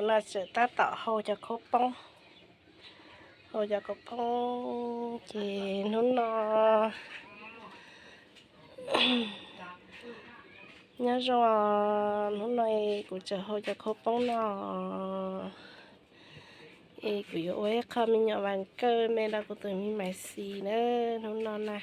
No tseem tab tom hau cov khaub poob, hau cov khaub poob ces hnub no nyob zoo, hnub no kuv tseem hau cov khaub poob no es kuv yuav ua ib qho me nyuam vas kawj me rau kuv tus me maiv xis na hnub no na.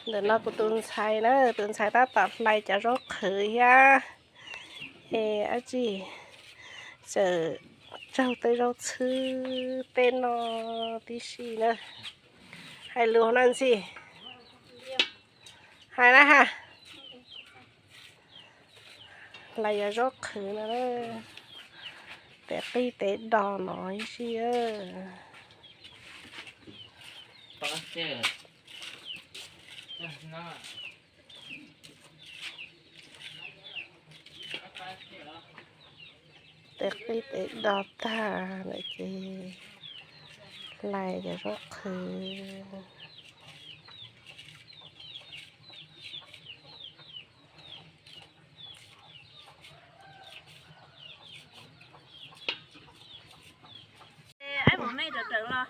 Ntawm no kuv tus ntxhais na, tus ntxhais tab tom hlais cov zaub qhwv thiab es dab tsi, tseem raug tej zaub txhwb tej no tib si na. Hais lus no ntxhi, hais na ha. Hlais cov zaub qhwv no, tes qij tes dos no ib si. Tes qij tes dos tag lawm ces hlais cov zaub qhwv. Aib, mom mej rawm rawm los,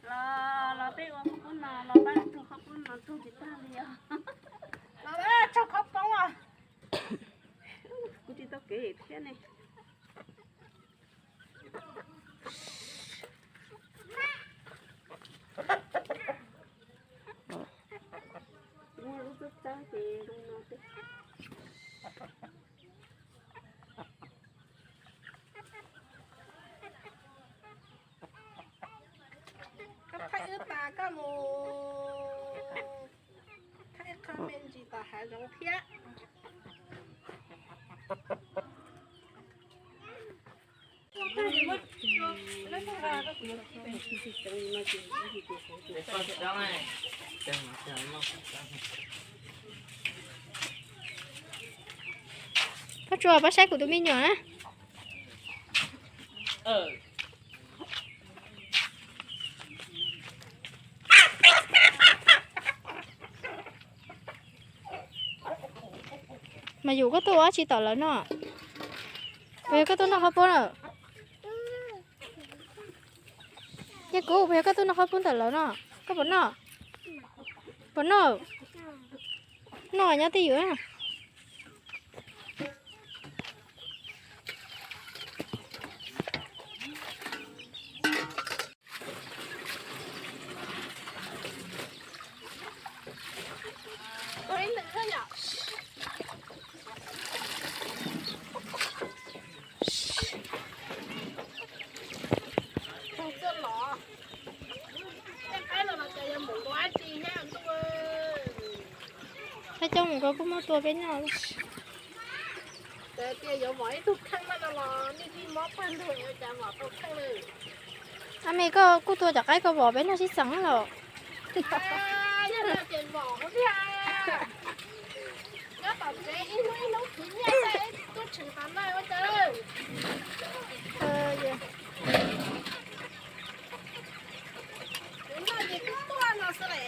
los los peb ua qhov pub no, los pab raug qhov pub no raug tsis tag li os. Los raug qhov poob os. Kuv tsis tau kev thiab ne. Muaj lub txawb txawb ces zoo no xwb. Koj thaij wb tas koj mus thaij qho me ntsis tom hav zoov thiab. Pob Tsuas, pab saib kuv tus me nyuam na. Mas yus koj tuaj ua dab tsi tom lawv no? Puas yog koj tuaj noj qhaub poob lawm? Nyiaj Kub, puas yog koj tuaj noj qhaub poob ntawm lawv no? Koj puas noj? Puas noj? Noj nyob twj ywm. Peb coob mus ko kuj muab tua peb noj. Tias yuav vom ib tug kheej no los nej tij mob pawg lug cas vom tau kheej li. A me, koj kuj tua cov qaib koj vom peb noj sib txeem los. Nyob tom tsev ib hnub ib hnub khwv nyiaj tuaj tshwm tom no ua cas. Kuv noj ces kuv tuaj no xwb les.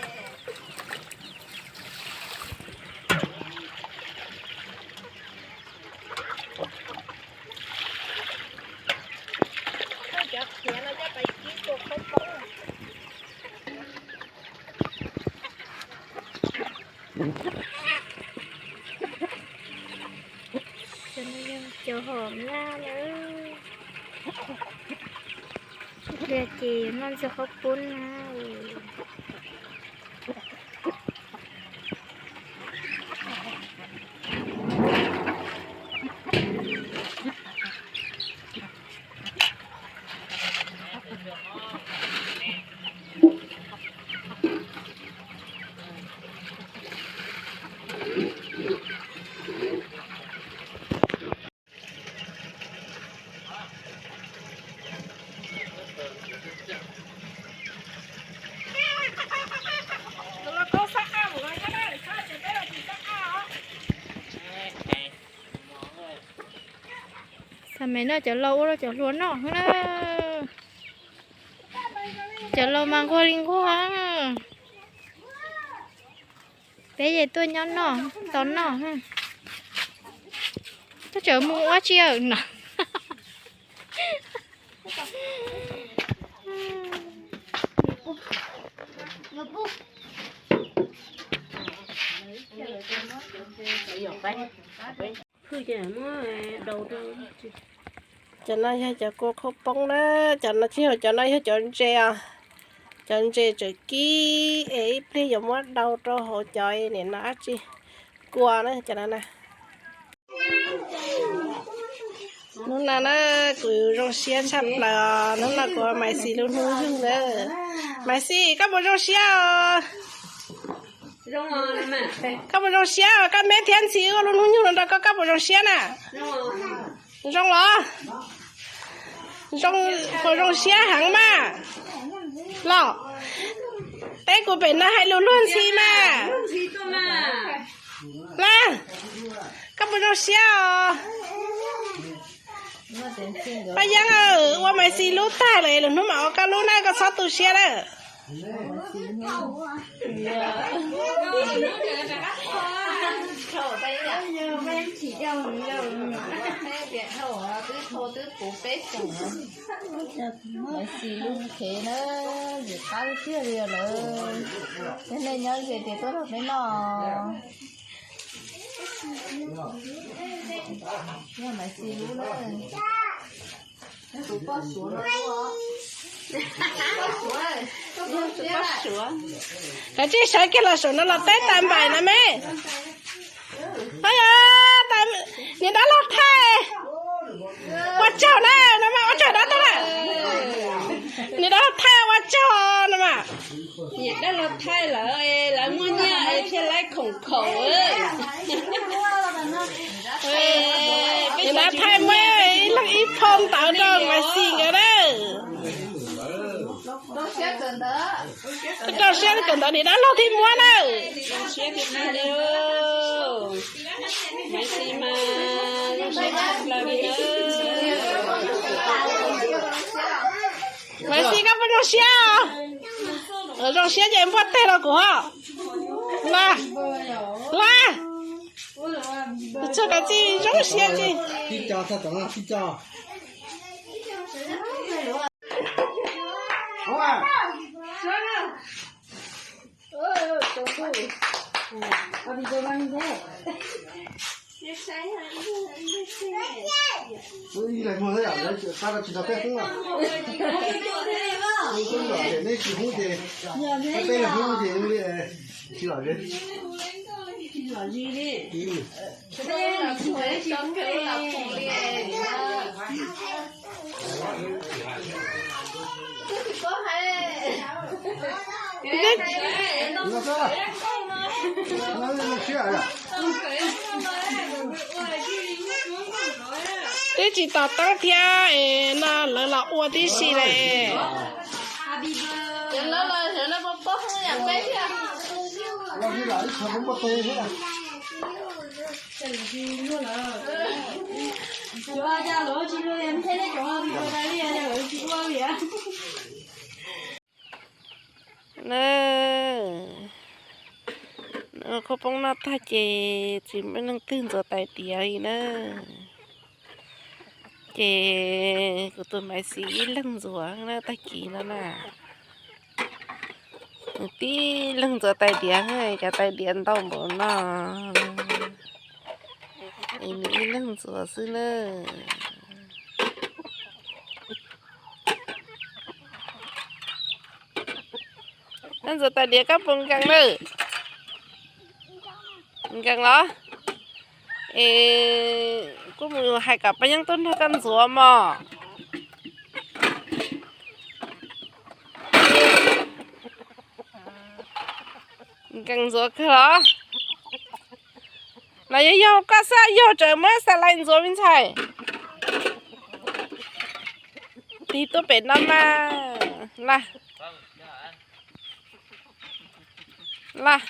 Cov qhiav no coj pais kib tua khaub poob. Cov no yog cov hom laj na. Pliag ces noj ntxuag qhaub poob na. Tam me no cov laus ua rau cov hluas noj na. Cov laus mas nquag li nquag. Peb yeej tuaj nyob noj, tos noj. Tab tseem mus ua tsi no. Cov no yog cov kua khaub poob na, cov no tsis yog, cov no yog cov ntses os. Cov ntses tseem kib es ib pliag yuav muab dau rau hauv cov nim no dab tsi, kua na cov no na. Hnub no na kuv zoo siab tshaj plaws, hnub no kuv ua Maiv Xis lub hnub yug na. Maiv Xis, koj puas zoo siab os? Koj puas zoo siab os? Koj me thiab ntxhi ua lub hnub yug no rau koj, koj puas zoo siab na? Zoo los? Zoo, puas zoo siab heev mas? Los, teb kuv pem no hais lus luag ntxhi mas. Los, koj puas zoo siab os? Paj Yeeb, ua Maiv Xis lub tag lawm, lwm hnub mam ua koj lub na, koj txhob tu siab na. Maiv Xis lub khev na, yus qab tiag li lawm. Yog nej nyob ze tias tuaj nrog peb noj. Yog Maiv Xis lub na. Kav tsij sawv kiag los saum no los teb tas npaim no me. Niam dab laug thaij, ua tsaug na, no mas ua tsaug dab laug na. Niam dab laug thaij ua tsaug no mas. Niam dab laug thaij lawm, lawv muaj nyiaj es thiaj laib khoom khaum. Niam dab thaij muab ib leeg ib phau ntawv rau Maiv Xis nkawd na. Rau siab kawm ntawv niam dab laug thiaj muab na. Maiv Xis koj puas zoo siab? Zoo siab ces npuaj teg rau kuv os. Los, los, txog kav tsij zoo siab tsis. Twb tsis tos teeb thiab es no lawv los ua tib si lawm. Na, khaub poob noj tag ces tsis muaj leej twg ntxuav tais diav li na. Ces kuv tus Maiv Xis ib leeg ntxuav na tag kis no na. Tib leeg ntxuav tais diav, cov tais diav ntau npaum no, nws ib leeg ntxuav xwb na. Koj ntxuav tais diav koj puas nkees lawm? Nkees los? Es kuj mus hais kom Paj Yeeb tuaj nrog koj ntxuav mog. Nkees ntxuav kawg los? Los yog yog koj xwb, yog tseem muab xas lais ntxuav me ntxhais. Tig tuaj pem no mas. Laj, laj,